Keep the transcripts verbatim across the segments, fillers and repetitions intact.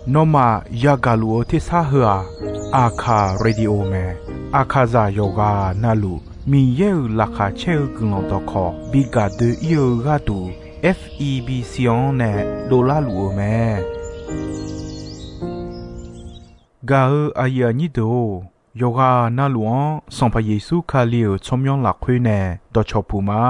Nawmaf yagaq luf-eu tersar heu-aq, Aqkaq Radio mae. Aqkaqzaq yawqghaq navluf Miqyaer-euq laqkhaq caer-eu guiqlanq dawqkawq bi gaq doe-ir-eu gharduq, F E B C-anr nae dovlar luf-eu mae. Gaq-eu aqyuif aqnyir deuq-or, yawqghaq navluf-anr Sanqpaq Yeqsur Kali-euq tsawrmyanr lafkhoer nae dawqcawq puq ma.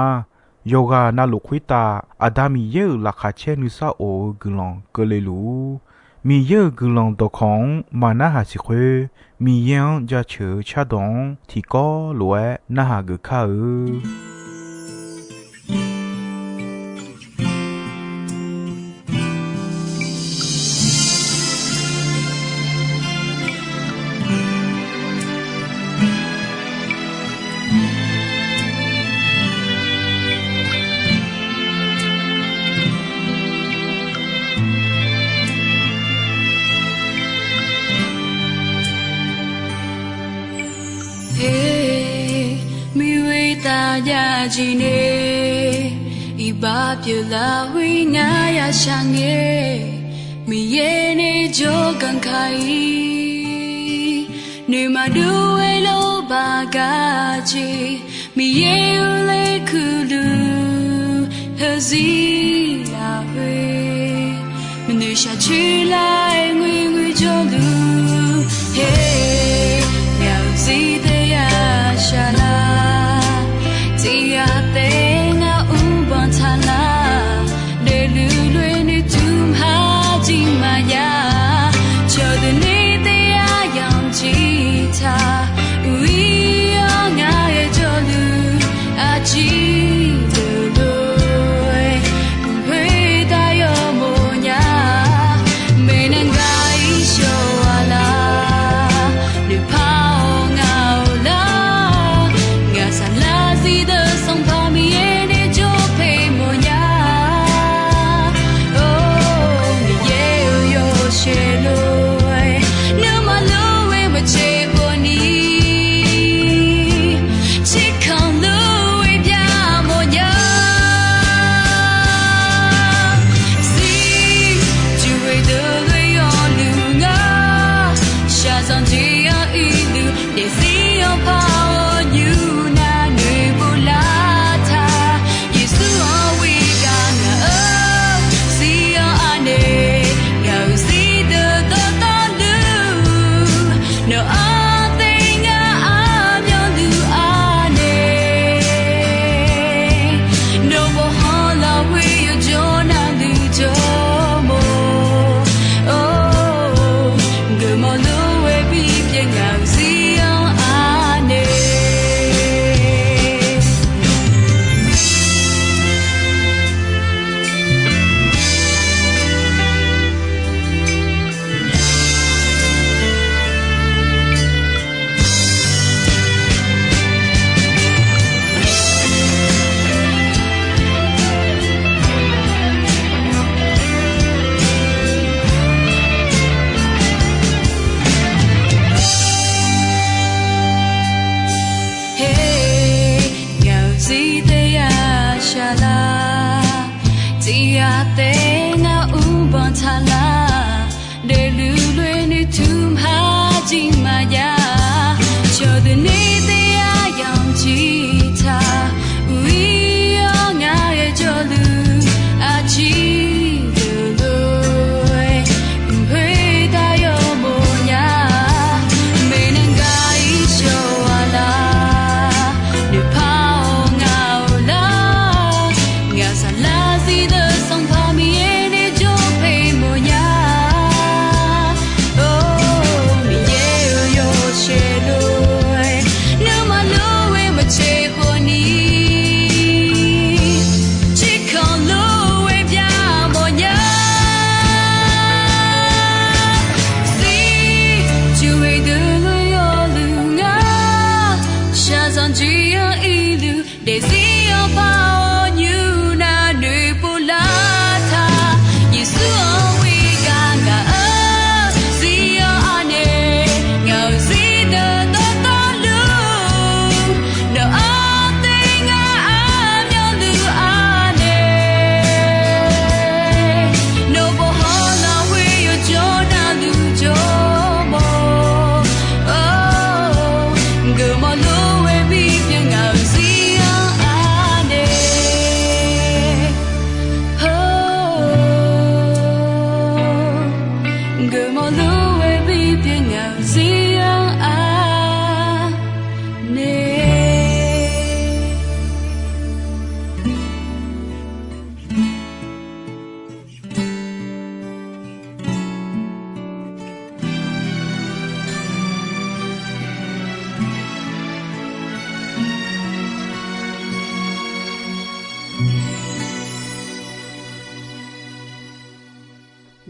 Yawqghaq navluf khoertav Aqda Miqyaer-euq laqkhaq caer nuisar of-eu guiqlanq keuvle luf-ur. Miqyaer-euq guiqlanq dawqkawq-anr maqnarhaq siq khoer, Miqyaer-anr jaceuq-eu cardawq-anr tiqkawv lof-aer narhaq geuf kar-eu. Her, miqwe taf jav jeq nae, iqbax pyeuflar khoer ngar yashaq ngae, Miqyaer nae jawrganq kaq-ir. Nuima dov-aer lawrbaq gaq jeq, Miqyaer-euq laer kuiqluf heuzir lafkhoer, maqnoeq shaqcoer lar-aer ngoerngoer jawrluf. Her, ngaq-euq zir daef yashaq lar, tiq ghaq taef ngar mrbanq taq lar, daefluf lof-aer noeqtmq ha jir maqya, cawqdeuq nae taef-aer yamq jir taq, uiq-ir-awr ngar ghae jawrluf, aqjir deuq lof-aer, khoertav yawmawf nya, maeqnan gaq-ir shawq-a lar, noeqpaq-awr ngaq-awr lar, ngaq saqlar zir deuq Sanqpaq Miqyaer nae jawr paeq mawf nya. Or, Miqyaer-euq yawshaef lof-aer, nuima lof-aer maqtser khawf ni, tserkanq lof-aer bya mawf nya. Zir, juqghoe deuq lof-aer yawluf ngar, shaqzanq jeq-anr irluf, daefzir-anr par-awr nymr nar noeqpov lar taq. Yeqsur-anr ghoe gaq ngaq-euq zir-anr anaeq, ngaq-euq zir deuq dawqtawvluf, nawq-anr taef ngar armyanluf anaeq, nawq bawqhanq lafkhoer yawjawr navluf jawrmawf. Or, geufmawf lof-aer bipyeuf ngaq-euq zir-anr anaeq. Her, ngaq-euq zir daef yashaq lar, tiq ghaq taef ngar mrbanq taq lar, daefluf lof-aer noeqtmq ha jir maqya, cawqdeuq nae taef-aer yamq jir taq, uiq-ir-awr ngar ghae jawrluf, aqjir deuq lof-aer, khoertav yawmawf nya. Maeqnan gaq-ir shawq-a lar, noeqpaq-awr ngaq-awr lar, ngaq saqlar zir deuq Sanqpaq Miqyaer nae jawr paeq mawf nya. Or, Miqyaer-euq yawq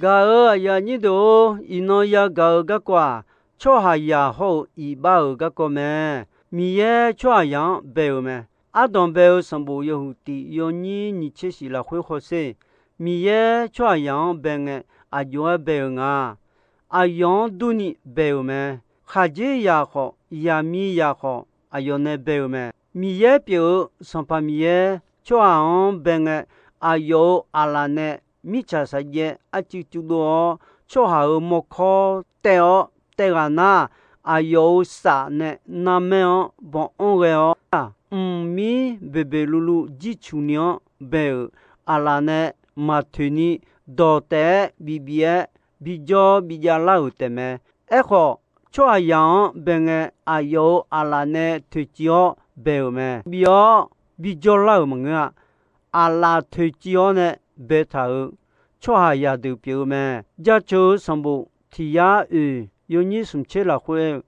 Gaq-euq aqyuif aqnyir deuq-or, iqnan yagaq-eu garkawv-aq, tsawrhaqzaq hawr-eu iqbax-euq garkawv mae. Miqyaer tsawrhaqzaq-anr bae-euq mae. Ardanq bae-eu sanqbof yawhuiq tiq yawnyir nyiq tser shif lafkhoer hawsher. Miqyaer tsawrhaqzaq-anr bae ngae, aqjox-aer bae-euq nga. Aqyawf-anr durni bae-euq mae. Khaqdzerzaq khawf, zaqmiqzaq khawf, aqyawf nae bae-euq mae. Miqyaer pyeuf-eu Sanqpaq Miqyaer tsawrhaq-anr bae ngae, aqyawf-euq aqlaf nae mirtsaq shaqjaev arcuiv cuvdov-awr, tsawrhaq-euq mawrkawr taev-awr taev ghaq nar, aqyawf-euq saf nae narmaer-anr bawanr ghae-awr, mqmir beqbeq luvluv jircuq ni-anr bae-euq aqlaf nae maqtoeq ni dawq taef-aer bif bif-aer bijawr bijav lar-euq taefmae. Aerkhawf, tsawrhaqzaq-anr bae ngae, aqyawf-euq aqlaf nae toeqciv-awr bae-euq mae. Bif-awr bijawr lar-euq maqngeur-a. Aqlaf toeqciv-awr nae baetaq-euq tsawrhaqzaq deuq pyeuf-eu mae. Jaceuq-eu sanqbof tiq yar oeq yawnyir smq tser lafkhoer aer-eu,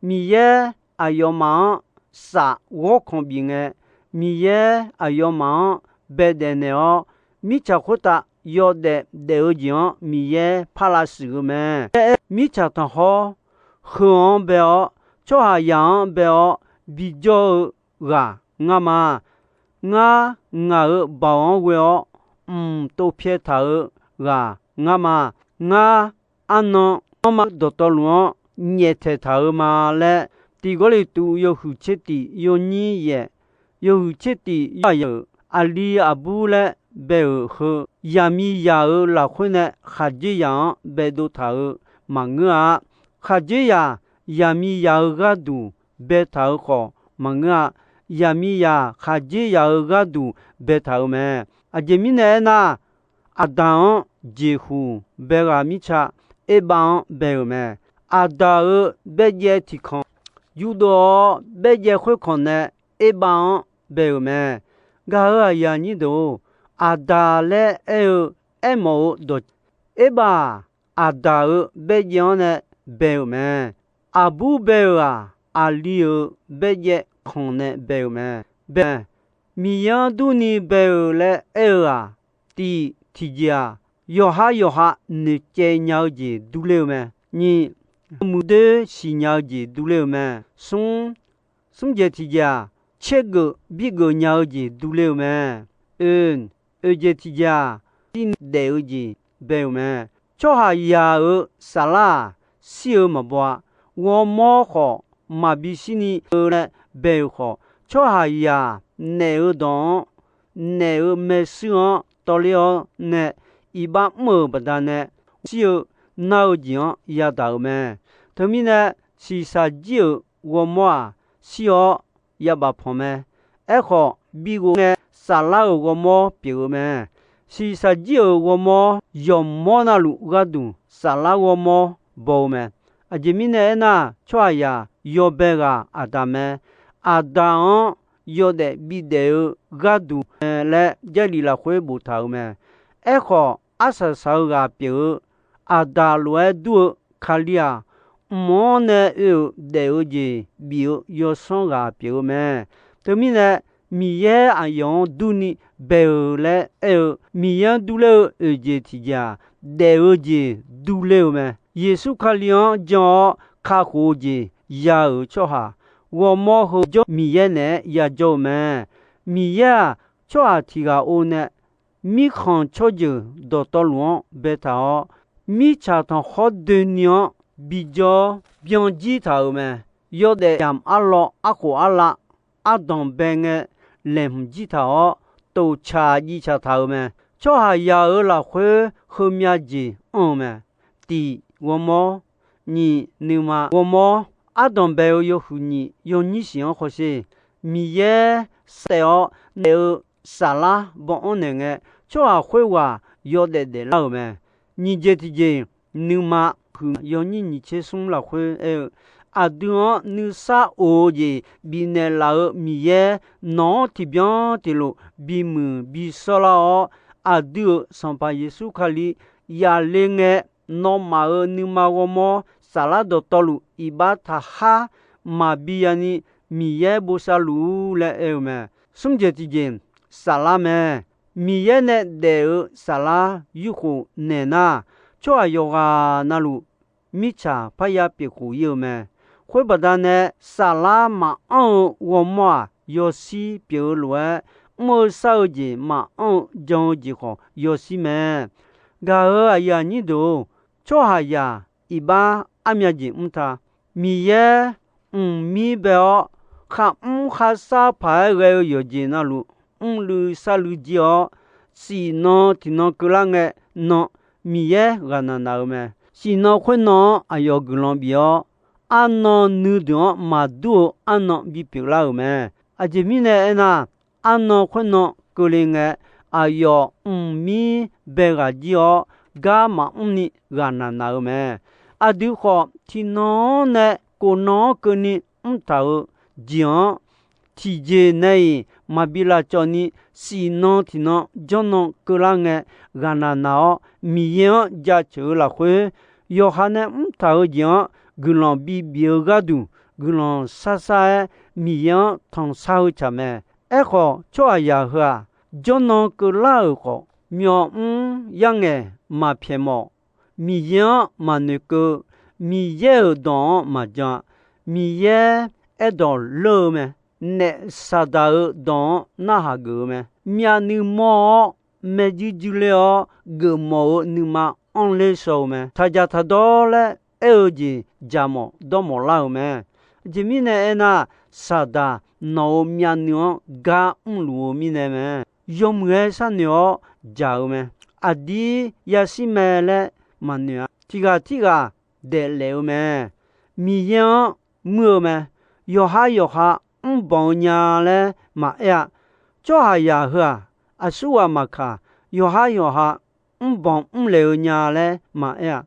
Miqyaer aqyawfmaf-anr saf ghawrkanq bif ngae, Miqyaer aqyawfmaf-anr baedaef naeq-awr, mirtsaq khoertav yawdaef daef-eu jeq-anr Miqyaer par lavshuif-eu mae. Aer, mirtsaq tanqkhawr heu-anr bae-awr, tsawrhaqzaq-anr bae-awr bijawr-eu ghaq ngar ma. Ngar, ngaq-euq baoq-anr ghoe-awr mqtov pyaeq taq-eu ghaq ngar ma. Ngar, arnan nanrma dawqtawvluf-anr nyaeftaeq taq-eu ma laer, tiq Gawrliqtu yawhuiq tser tiq yawnyir yaef, yawhuiq tser tiq yawq-euq aqli aqbur laer bae-euq heu, zaqmiqzaq-euq lafkhoer nae khaqdzerzaq-anr baedov taq-eu maqngeur-a. Khaqdzerzaq zaqmiqzaq-euq gharduq baetaq-eu khawf maqngeur-a. Zaqmiqzaq khaqdzerzaq-euq gharduq baetaq-eu mae. Aqjeq mirnae aernar, Aqdaq-anr jeqhuq bae ghaq mirtsa Erbav-anr bae-euq mae. Aqdaq-euq baerjaev tiq kanq yurdov-awr, baerjaev khoerkanq nae Erbav-anr bae-euq mae. Gaq-euq aqyuif aqnyir deuq-or, Aqdaq laer aer-eu aermawf-eu dawq, Erbav-aq, Aqdaq-euq baerjaev-anr nae bae-euq mae. Aqbur bae-euq-aq, aqli-euq baerjaev kanq nae bae-euq mae. Bae, Miqyaer-anr durni bae-euq laer aer-eu-aq, tiq tiqjeq-aq, yawqhar yawqha noeqcaev nya-eu jeq durler-eu mae. Nyiq, muiqdoer siqnya-eu jeq durler-eu mae. Smr, smr jeq tiqjeq-aq, caergeuf birgeuf nya-eu jeq durler-eu mae. Oe, oeq jeq tiqjeq-aq, tirni daef-eu jeq bae-euq mae. Tsawrhaqzaq-euq saflar-aq, shir-eu maqbaw-a. Ghawrmawr khawf maqbi shirni-eu laer bae-euq khawf, tsawrhaqzaq naef-eu dawq-anr, naef-eu maershuir-anr tawvler-awr nae iqbax mr-euq baqdanae, shir-eu nar-eu jeq-anr yadaq-euq mae. Teumirnae, shiqshaq jir-euq ghawrmawr-aq, shir-awr yabaf panq mae. Aerkhawf, bighof ngae saflar-euq ghawrmawr pyeuf-eu mae. Shiqshaq jir-euq ghawrmawr yawqmawr navluf gharduq saflar ghawrmawr baw-eu mae. Aqjeq mirnae aernar, tsawrhaqzaq yawbae ghaq Aqdaq mae. Aqdaq-anr yawdaef bidaef-eu gharduq mae laer Jarlif lafkhoer boftaq-euq mae. Aerkhawf, arsaq saq-eu ghaq pyeuf-eu Aqdaq lof-aer dur-eu Kali-aq, mq-anr nae oe-euq daef-eu jeq bif-eu yawsanr ghaq pyeuf-eu mae. Teumirnae, Miqyaer aqyawf-anr durni bae-euq laer aer-eu, Miqyaer-anr durler-eu oeq jeq tiqjeq-aq, daef-eu jeq durler-eu mae. Yeqsur Kali-anr jan-awr kakhof-eu jeq ya-euq tsawrhaq, ghawrmawr heu jawr Miqyaer naeq-aer yajawr-eu mae. Miqyaer-aq, tsawrhaq tiq ghaq o nae mirkhanq tsawrjeuq dawqtawvluf-anr baetaq-awr, mirtsaq tanqkhawr doeni-anr bijawr byan jir taq-euq mae. Yawdaef yamq arlawr arkhof arlav ardanq bae ngae laeqhmq jir taq-awr, toqcaq jivcaq taq-euq mae. Tsawrhaqzaq-euq lafkhoer heumyav jeq anr-eu mae. Tiq ghawrmawr, nyiq nuima ghawrmawr, ardanq bae-eu yawhuiq nyiq yawnyir shiq-anr hawsher. Miqyaer sartaef-awr naef-eu saflar bawanr naeq ngae, tsawrhaq khoerghaq yawdaef daeflar-euq mae. Nyiq jeq tiqjeq, nuima huiq yawnyir nyiq tser smr lafkhoer aer-eu, aqdui-anr nuisar of-eu jeq bifnaeq laf-euq Miqyaer nawq-anr tiqbyan tiqlof bimuiq bisawr lar-awr, aqdui-euq Sanqpaq Yeqsur Kali yaqle ngae, nawmaf-euq nuima ghawrmawr saflar dawqtawvluf iqbax taqhar maqbi yani Miqyaer bosav luf-ur laer aer-eu mae. Smr jeq tiqjeq, saflar mae. Miqyaer nae daef-eu saflar yurkhof naeq nar, tsawrhaq yawqghaq navluf mirtsaq parya pyeuf khof ir-eu mae. Khoer baqdanae, saflar maqanr-eu ghawrmawr-aq, yawshir pyeuf-eu lof-aer, mr-eu shar-eu jeq maqanr-eu jan-eu jeq khawf yawshir mae. Gaq-euq aqyuif aqnyir deuq-or, tsawrhaqzaq iqbax armya jeq mr ta. Miqyaer mqmir bae-awr, kharmr kharshar paq-aer ghae-eu yawqjeq navluf, mrluiv sharluiv jir-awr, shif nan tiqnan keuvlar ngae nan, Miqyaer ghaqnaq naq-eu mae. Shif nan khoernan-anr aqyawf guiqlanq bif-awr, arnan nuideuq-anr maqdur-eu arnan bipyeuf lar-euq mae. Aqjeq mirnae aernar, arnan khoernan keuvle ngae, aqyawf mqmir bae ghaq jir-awr, gar maqmr ni ghaqnaq naq-eu mae. Aqdui khawf, tiqnan-anr nae kof-nan-anr keuvni mrtaq-euq jeq-anr, tiqjeq nae-iq maqbi lavcawv ni, shif nan tiqnan janrnan keuvlar ngae, ghaqnaq naq-awr Miqyaer-anr jaceuq-eu lafkhoer, yawqha nae mrtaq-eu jeq-anr guiqlanq bibif-eu gharduq, guiqlanq sharshar-aer Miqyaer-anr tanqshar-eu tsaq mae. Aerkhawf, tsawrhaqzaq heu-aq, janrnan keuvlar-euq khawf, myawqmr yarngaeq maqpyaeq mawf. Miqyaer-anr maqnoeqkeuv. Miqyaer-euq dawq-anr maqjan. Miqyaer aerdawq leur-eu mae. Naef Saqdaq-euq dawq-anr narhaq geuf-eu mae. Myavnuiv mawr-awr, maerjuir juir ler-awr, geufmawf-eu nuima anrler shaw-eu mae. Taqdzaq taqdawr laer aer-eu jeq dzaqmawf dawrmawf lar-euq mae. Aqjeq mirnae aernar, Saqdaq nawq-euq myavnuiv-anr gar mrluf-eu mirnae mae. Yawmuiq-aer sharnoeq-awr dzaq-eu mae. Aqdir yashir mae laer maqnoeq-a. Tiq ghaq tirghaq daeflaef-eu mae. Miqyaer-anr muir-eu mae. Yawqhar yawqha mrbanq-eu nya laer maqaer-a. Tsawrhaqzaq heu-aq, aqsurghaq maqkaq, yawqhar yawqha mrbanq mrlaeq-eu nya laer maqaer-a.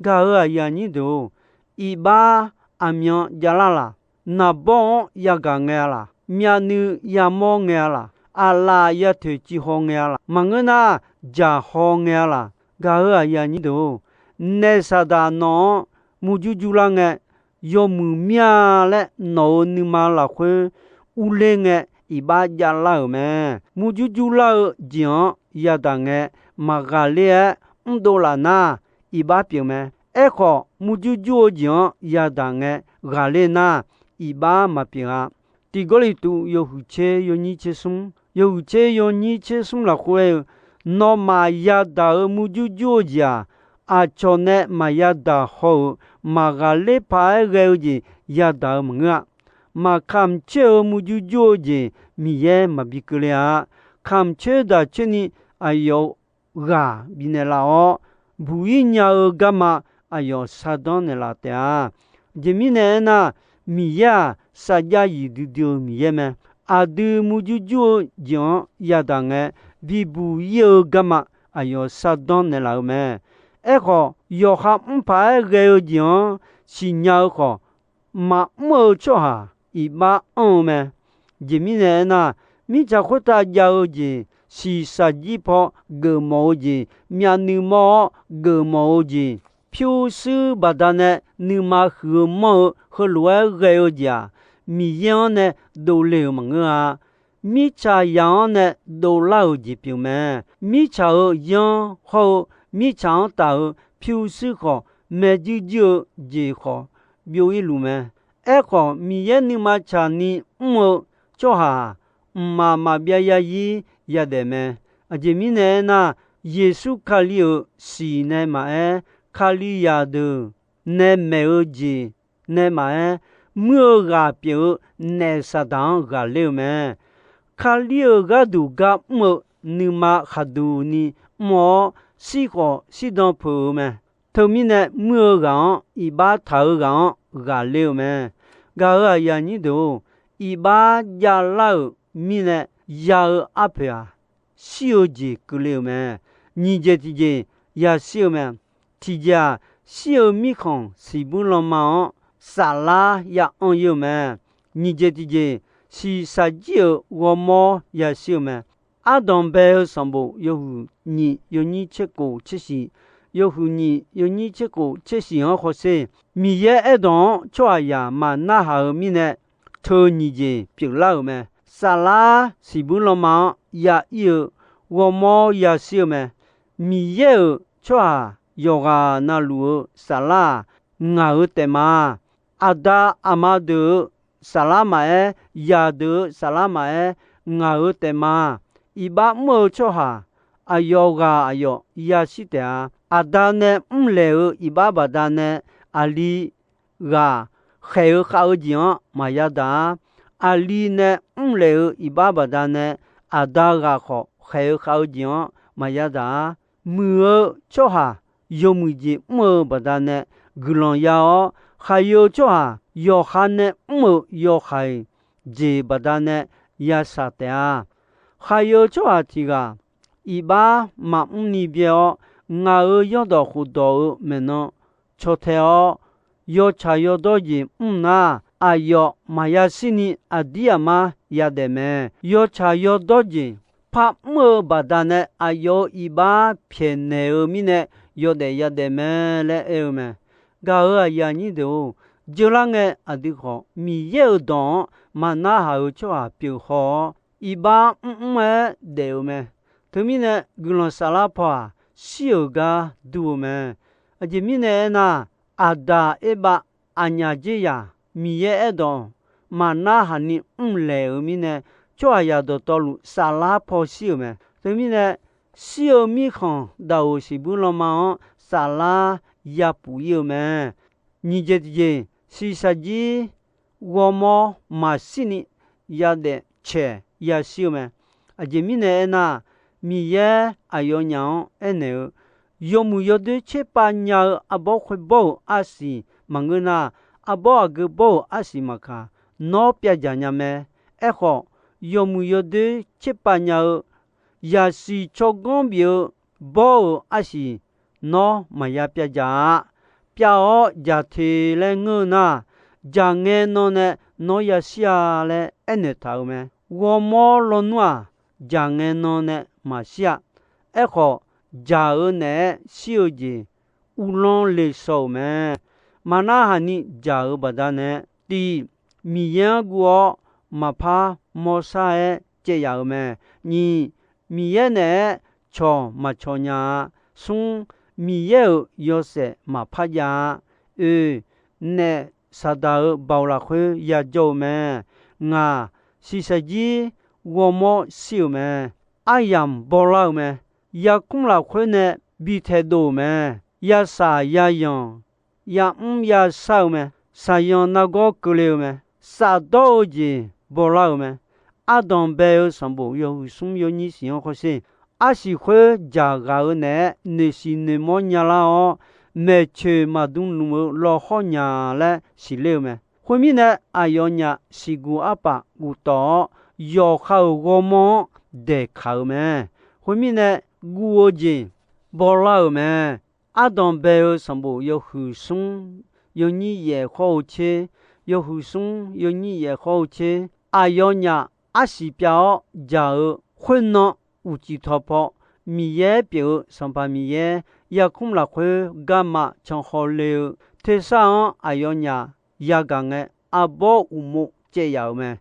Gaq-euq aqyuif aqnyir deuq-or, iqbax aqmyan javlar laq? Naqbawr-anr yagaq ngae-a laq? Myavnuiv yamawr ngae-a laq? Aqlaf yatoeq civhaw ngae-a laq? Maqngeur nar, jaqhaw ngae-a laq? Gaq-euq aqyuif aqnyir deuq-or, naef Saqdaq nawq-anr murjur jurlar ngae, yawmuiq mir-a laer nawq-euq nuima lafkhoer urler ngae, iqbax javlar-euq mae. Murjur jurlar-eu jeq-anr yadaq ngae, maqghaqler-aer mrdov laf nar, iqbax pyeuf mae. Aerkhawf, murjur jur-eu jeq-anr yadaq ngae ghaqler nar, iqbax maqpyeuf-a. Tiq Gawrliqtu yawhuiq tser yawnyir tser smr, yawhuiq tser yawnyir tser smr lafkhoer aer-eu, nawmaf yadaq-euq murjur jur-eu jeq-aq, aqcawq nae maqya daq haw-euq maqghaqler paq-aer ghae-eu jeq yadaq-eu maqngeur-a. Maqkamq coer-eu murjur jur-eu jeq Miqyaer maqbi keuvle-a. Kamq coer daq coer ni aqyawf ghaq bifnaeq laf-awr, buq-ir nya-eu garma aqyawf shardanr naeqlaf taef-a. Aqjeq mirnae aernar, Miqyaer-aq, sarjax yiq duidui-eu Miqyaer mae. Aqdui murjur jur-eu jeq-anr yadaq ngae, bibuq-ir-eu garma aqyawf shardanr naeqlaf-eu mae. Aerkhawf, yawqha mr paq-aer ghae-eu jeq-anr siqnya-eu khawf, maqmr-eu tsawrhaq iqbax anr-eu mae. Aqjeq mirnae aernar, mirtsaq khoertav jav-eu jeq, shiqshaq jir paw geufmawf-eu jeq, myavnuiv mawr-awr geufmawf-eu jeq, pyurshuir baqdanae nuima huiq-eu manr-eu heulof-aer ghae-eu jeq-aq, Miqyaer-anr nae dovle-euq maqngeur-a. Mirtsaq yaq-anr nae dovlar-euq jeq pyeuf mae. Mirtsaq-euq yanr hawr-eu mirtsaq-anr taf-eu pyurshuir khawf, maerjuir juir-eu jeq khawf, byov-ir luf mae. Aerkhawf, Miqyaer nuima tsaqni mr-eu tsawrhaq-aq, mqmaq maqbyav yarzir yadaef mae. Aqjeq mirnae aernar, Yeqsur Kali-euq siq nae maqaer, Kalizaq deuq nae maeq-eu jeq nae maqaer, muir-eu ghaq pyeuf-eu naef Saqdaq-anr ghaqler-eu mae. Kali-euq gharduq gar mr-eu nuima khaqduq ni mr-awr, shir khawf shirdan peuq-eu mae. Teumirnae, muir-eu ghaq-anr iqbax taq-eu ghaq-anr ghaqler-eu mae. Gaq-euq aqyuif aqnyir deuq-or, iqbax javlar-euq mirnae ya-eu arpoeq-aq, shir-eu jeq keuvle-euq mae. Nyiq jeq tiqjeq yashir-eu mae. Tiqjeq-aq, shir-eu mirkhanq siqbuir lanma-anr saflar ya anr-ir-eu mae. Nyiq jeq tiqjeq, shiqshaq jir-euq ghawrmawr yashir-eu mae. Ardanq bae-eu sanqbof yawhuiq nyiq yawnyir tser kof tser shiq, yawhuiq nyiq yawnyir tser kof tser shiq-anr hawsher. Miqyaer aerdawq-anr tsawrhaqzaq maqnarhaq-eu mirnae, teu nyiq jeq pyeuflar-euq mae. Saflar siqbuir lanma-anr ya ir-eu, ghawrmawr yashir-eu mae. Miqyaer-euq tsawrhaq yawqghaq navluf-eu saflar-aq, ngaq-euq taef ma. Aqda aqma deuq-euq saflar maqaer, yaqdeuq-euq saflar maqaer, ngaq-euq taef ma. Iqbax mr-eu tsawrhaq aqyawf ghaq aqyawf yashir taef-a. Aqda nae mrlaeq-eu iqbax baqdanae aqli ghaq khaeq-eu khav-eu jeq-anr maqya daq-ar. Aqli nae mrlaeq-eu iqbax baqdanae aqda ghaq khawf khaeq-eu khav-eu jeq-anr maqya daq-ar. Muiq-eu tsawrhaq yawmuiq jeq mr-eu baqdanae guiqlanq ya-awr, khaqyeu tsawrhaq yawqha nae mr-euq yawhaiq jeq baqdanae yashaq taef-a. Khaqyeu tsawrhaq tiq ghaq iqbax maqmr ni byae-awr, ngaq-euq yawrdawq khofdawq-euq maeqnan caw tae-awr, yawtsaq yawdawr jeq mr nar, aqyawf maqya shir ni aqdir aqmar yadaef mae. Yawtsaq yawdawr jeq par mr-eu baqdanae aqyawf-euq iqbax pyaeqnaeq-eu mirnae yawdaef yadaef mae laer aer-eu mae. Gaq-euq aqyuif aqnyir deuq-or, jeurlar ngae aqdui khawf Miqyaer-euq dawq-anr maqnarhaq-eu tsawrhaq pyeuf haw-awr, iqbax mrmr-aer daef-eu mae. Teumirnae guiqlanq saflar paw-aq, shir-euq gar dur-eu mae. Aqjeq mirnae aernar, Aqdaq Erbav aqnyaf dzerzaq Miqyaer aerdawq maqnarhaq ni mrlaeq-euq mirnae, tsawrhaqzaq dawqtawvluf saflar paw shir-euq mae. Teumirnae, shir-eu mirkhanq daqoq siqbuir lanma-anr saflar yapuf ir-eu mae. Nyiq jeq tiqjeq, shiqshaq jir ghawrmawr maqshir ni yadaef caeq yashir-eu mae. Aqjeq mirnae aernar, Miqyaer aqyawfnyaf-anr aernaeq-eu, yawmuiq yawdoer tserpav nya-eu arbawr khoerbawr-euq arsiq maqngeur nar, arbawr aqgeu bawr-euq arsiq maqkaq, nawr pyavdzaq nya mae. Aerkhawf, yawmuiq yawdoer tserpav nya-eu, yaqsiq tsawrganr bif-eu bawr-euq arsiq nawr maqya pyavdzaq-a. Pyav-awr dzaq te laer ngeur-eu nar, dzaq ngae nan nae nawr yashir-a laer aernaeq taq-euq mae. Ghawrmawr lawnmr-aq, dzaq ngae nan nae maqshir-a. Aerkhawf, dzaq-eu naeq-aer shir-eu jeq uvlanr le shaw-euq mae. Maqnarhaq ni dzaq-euq baqdanae, tiq, Miqyaer-anr guv-awr maqpar mawrshar-aer caev yaf-euq mae. Nyiq, Miqyaer naeq-aer cawq maqcawq nya-a. Smr, Miqyaer-euq yawshaef maqpar jav-a. Oe, naef Saqdaq-euq baoq lafkhoer yajawr-eu mae. Ngaq, shiqshaq jir ghawrmawr shir-euq mae. Aryamq bawlar-eu mae. Yarkmr lafkhoer nae bi taedov-euq mae. Yashaq yayanq, yamr yashar-eu mae. Shaqyanq nargawr keuvle-eu mae. Safdawr-eu jeq bawlar-euq mae. Ardanq bae-eu sanqbof yawhuiq smr yawnyir shiq-anr hawsher. Arsiq khoer dzaq ghaq-eu naeq-aer noeqshiq noeqmawr nyalar-awr, maeqtsoeq maqdmluf-eu lawhawr nya laer siqler-eu mae. Khoermirnae, aqyawfnyaf siqguq arpaf guftawf-awr, yawqha-euq ghawrmawr-anr daeqkaq-euq mae. Khoermirnae, guv-eu jeq bawlar-euq mae. Ardanq bae-eu sanqbof yawhuiq smr yawnyir yaef khawr-eu tser, yawhuiq smr yawnyir yaef khawr-eu tser, aqyawfnyaf arsiq pyav-awr dzaq-eu khoernan uqcif tawqpaw, Miqyaer pyeuf-eu Sanqpaq Miqyaer yarkmr lafkhoer garma can hawle-eu tersar-anr aqyawfnyaf yagaq ngae, arbawr uqmov caev yaf-euq mae.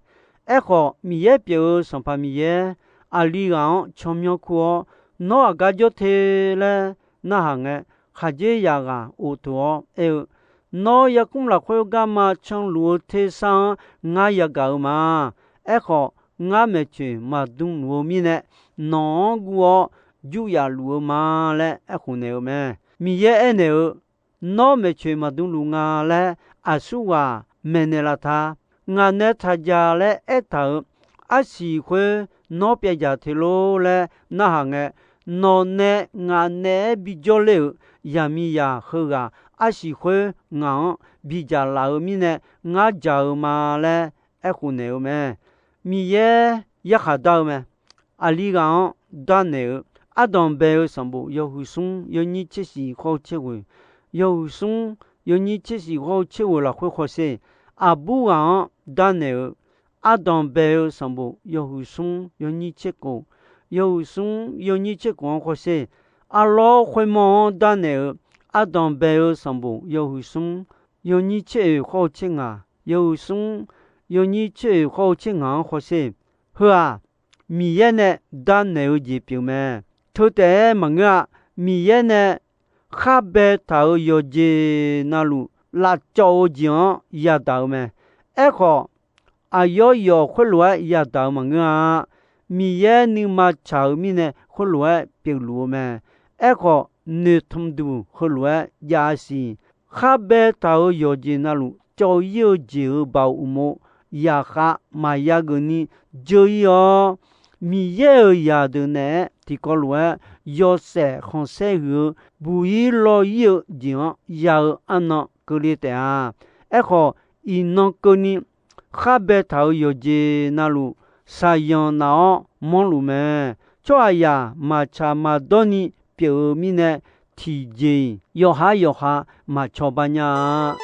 Aerkhawf, Miqyaer pyeuf-eu Sanqpaq Miqyaer aqli ghaq-anr tsawrmyanr kur-awr, nawr aqgar jawr te laer narhaq ngae, khaqdzerzaq ghaq of teuq-awr aer-eu, nawr yarkmr lafkhoer garma canluf-eu tersar-anr ngar yagaq-eu ma. Aerkhawf, ngar maeqtsoeq maqdmluf-eu mirnae, nawq-anr guv-awr juryaf luf-eu ma laer aerkhof naeq-eu mae. Miqyaer aernaeq-eu, nawr maeqtsoeq maqdmluf nga laer aqsurghaq maeqnaeq laf ta. Ngaq nae taq jaq laer aertaq-euq arsiq khoer nawr pyav jaq te lor laer narhaq ngae, nawq nae ngaq naeq-aer bijawr ler-euq yaqmiqzaq heughaq arsiq khoer ngaq-anr bidzaq laf-eu mirnae, ngar dzaq-eu ma laer aerkhof naeq-eu mae. Miqyaer yarkhaq dar-eu mae. Aqli ghaq-anr darnaeq-eu, ardanq bae-eu sanqbof yawhuiq smr yawnyir tser shiq khawr-eu tser ghoeq, yawhuiq smr yawnyir tser shiq khawr-eu tser ghoeq lafkhoer hawsher. Aqbur ghaq-anr darnaeq-eu, ardanq bae-eu sanqbof yawhuiq smr yawnyir tser khof, yawhuiq smr yawnyir tser khof-anr hawsher. Arlawr khoermawr-anr darnaeq-eu, ardanq bae-eu sanqbof yawhuiq smr yawnyir tser oeq khawr-eu tser ngaq, yawhuiq smr yawnyir tser oeq khawr-eu tser ngaq-anr hawsher. Heu-aq, Miqyaer nae darnaeq-eu jeq pyeuf mae. Teu taef-aer maqngeur-a. Miqyaer nae khar baetaq-euq yawqjeq navluf lavcawv-eu jeq-anr yadaq-eu mae. Aerkhawf, aqyawf yawf khoerlof-aer yadaq-eu maqngeur-a. Miqyaer nuima tsaq-eu mirnae khoerlof-aer pyeufluf-eu mae. Aerkhawf, noeqtmq duq heulof-aer jav-a siq. Khar baetaq-euq yawqjeq navluf cawv-ir-eu jeq-euq baoq uqmov zaqkhav maqya geufni dzeur-ir-awr, Miqyaer-euq zaqdeuq naeq-aer tiqkawv lof-aer yawshaef khanqsaer huiq-eu buq-ir law-ir-eu jeq-anr ya-eu arnan keuvle taef-a. Aerkhawf, iqnan keuvni khar baetaq-euq yawqjeq navluf shaqzanq naf-awr manrluf mae. Tsawrhaqzaq maqtsaq maqdawr ni pyeuf-eu mirnae, tiqjeq-iq yawqhar yawqha maqcawba nya-a.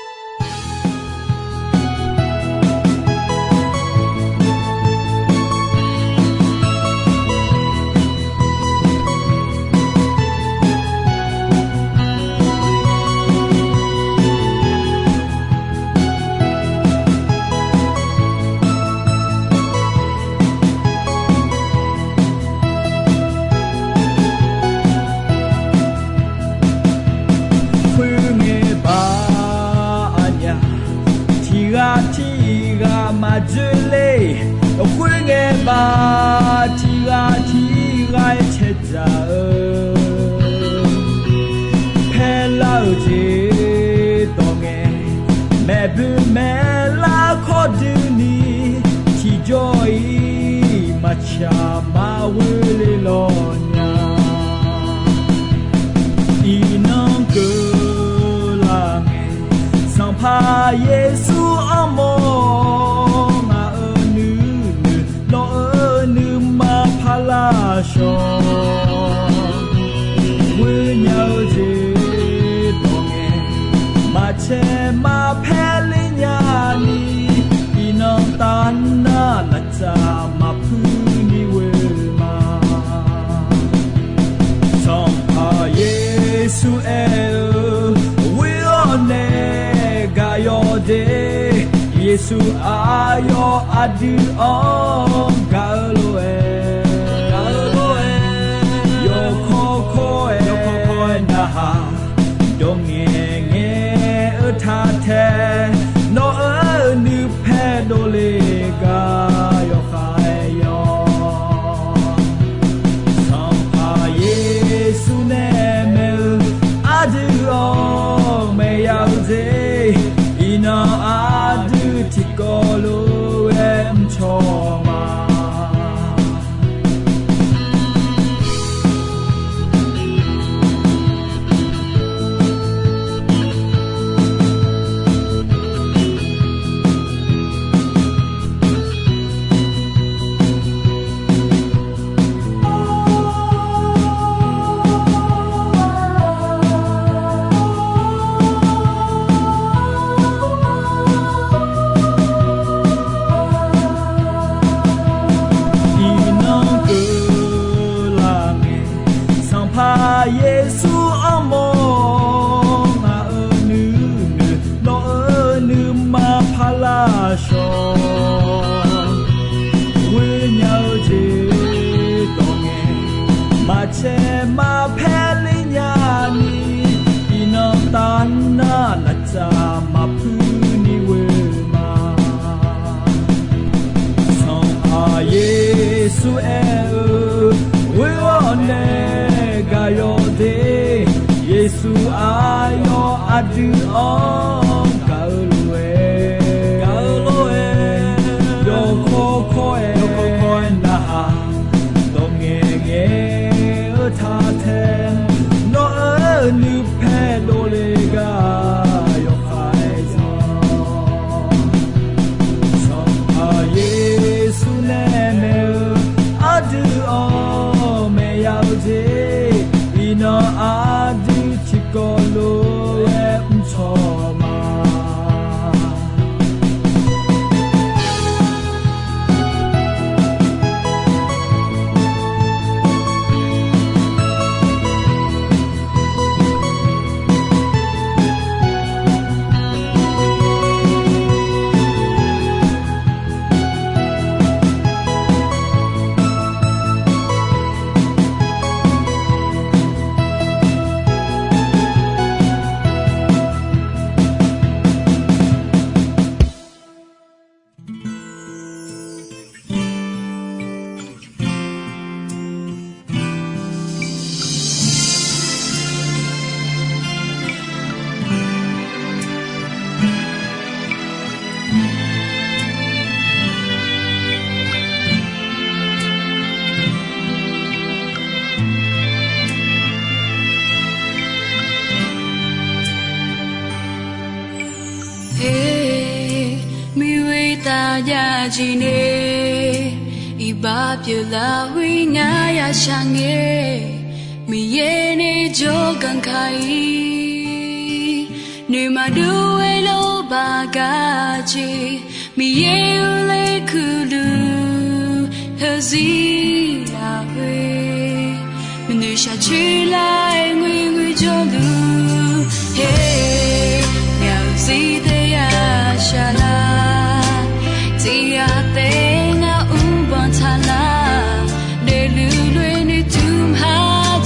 Khoerngae baq aqnyaf, tiqghaq tiqghaq maqdzoerler. Khoerngae baq tiqghaq tiqghaq-aer caedzaq-eu paerlar-euq jeq dawq ngae, maeqboe maeqlar kawrdui ni tiqjawr-iq maqtsaq maqghoe le lawq nya. Iqnan keuvlar ngae, Sanqpaq Yeqsur armawr ngaq-euq nuinoeq lawq-eu nuima parlar shawq. Ghoenya-eu jeq dawq ngae, maqcae maqpaer ler nyani, iqnan tavnar laftsaf maqpuir ni ghoe ma. Sanqpaq Yeqsur aer-eu, ghoe-awr nae gaq yawq de. Yeqsur aqyawf aqdui-anr gaq-eu lof-aer, gaq-eu lof-aer, yawkawr kawr-aer, yawkawr kawr-aer narhaq, dawq ngaeq ngaeq-eu taq tae, nawq-euq nuipae dovle gar yawkhav-aer yawr. Sanqpaq Yeqsur nae maeq-eu aqdui-awr maeqya-eu jeq, iqnan aqdui tiqkawv lof-aer mrcaw ma. Iqnan keuvlar ngae, Sanqpaq Yeqsur armawr ngaq-euq nuinoeq lawq-eu nuima parlar shawq. Ghoenya-eu jeq dawq ngae, maqcae maqpaer ler nyani, iqnan tavnar laftsaf maqpuir ni ghoe ma. Sanqpaq Yeqsur aer-eu, ghoe-awr nae gaq yawq de. Yeqsur aqyawf aqdui-anr gaq-eu lof-aer, gaq-eu lof-aer, yawkawr kawr-aer, yawkawr kawr-aer narhaq, dawq ngaeq ngaeq-eu taq tae, nawq-euq nuipae dovle gar yawkhav-aer zanq. Sanqpaq Yeqsur nae maeq-eu aqdui-anr maeqya-eu jeq, iqnan aqdui tiqkawv lof-aer mrcaw ma. Tavjav jeq nae iqbax pyeuflar khoer ngar ya shaq ngae, Miqyaer nae jawrganq ka-ir. Noeqma dov-aer lawrbaq gar jeq, Miqyaer-euq laer kuiqluq heuzir lafkhoer, maqnoeq shaqcoer lar-aer ngoerngoer jawrluf-eu, ngaq-euq zir taef ya shaq lar. Tiq ghaq taef ngar mrbanq taq lar. Daefluf lof-aer noeqtmq ha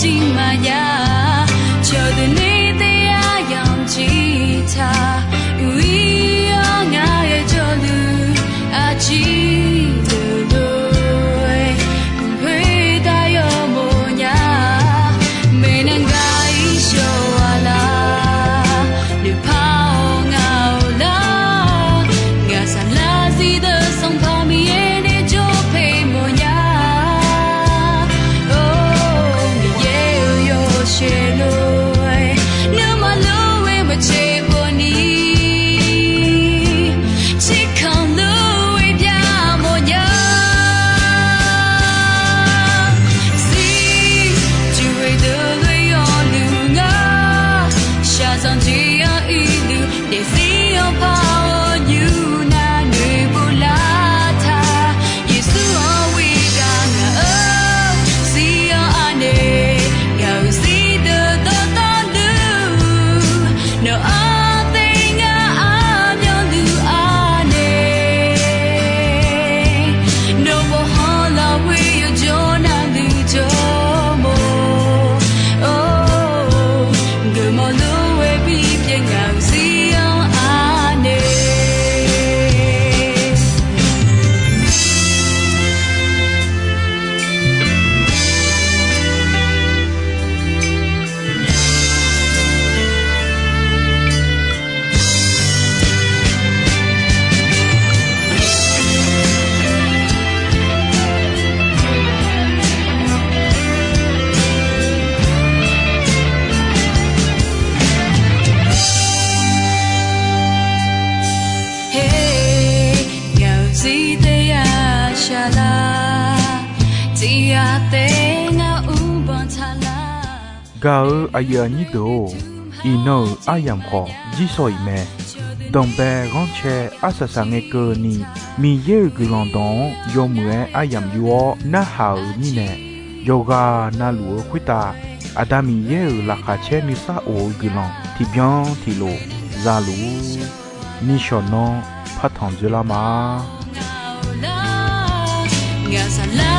jir maqjav. Cawqdeuq nae taef ya yamq jir taq. Uiq-ir-awr ngar ghae jawrluf aqjir deuq lof-aer, gmqkhoer tav yawmawf nya. Maeqnan gaq-ir shawq-a lar. Noeqpar-awr ngaq-awq lar. Ngaq saqlar zir deuq Sanqpaq Miqyaer nae jawr paeq mawf nya. Or, Miqyaer-euq yawshaef lof-aer, nuima lof-aer maqtser bawni, tserkanq lof-aer byamawf nya. Zir, juqghoe deuq lof-aer yawluq ngar, shaqzanq jeq-anr irluf, daefzir-anr par-awr nymr nar noeqpov lar taq. Yeqsur-anr ghoer gar ngaq-euq zir-anr anaeq, ngaq-euq zir deuq dawqtawvluf, nawq-anr taef ngar aqmyanluf anaeq, nawq bawqhanq lafkhoer yawjawr navluf jawrmawf-awr, geufmawf lof-aer bipyeuf ngaq-euq zir-anr anaeq. Ngaq-euq zir taef ya shaq lar. Tiq ghaq taef ngar mrbanq taq lar. Gaq-eu aqyuif aqnyir deuq-or, iqnan-euq aryamq khawf jir shawq-iq mae. Danqbae ghanrcae arsaq saq ngae keuvni, Miqyaer-euq guiqlanq dawq-anr yawmuiq-aer aryamq yur-awr narhaq-euq mirnae, yawqghaq navluf-eu khoertav Aqda Miqyaer-euq laqkhaq caer nuisar of-eu guiqlanq tiqbyan tiqlof za luf-ur. Nishawq nanr partanq dzoerlar ma. Ngaq saqlar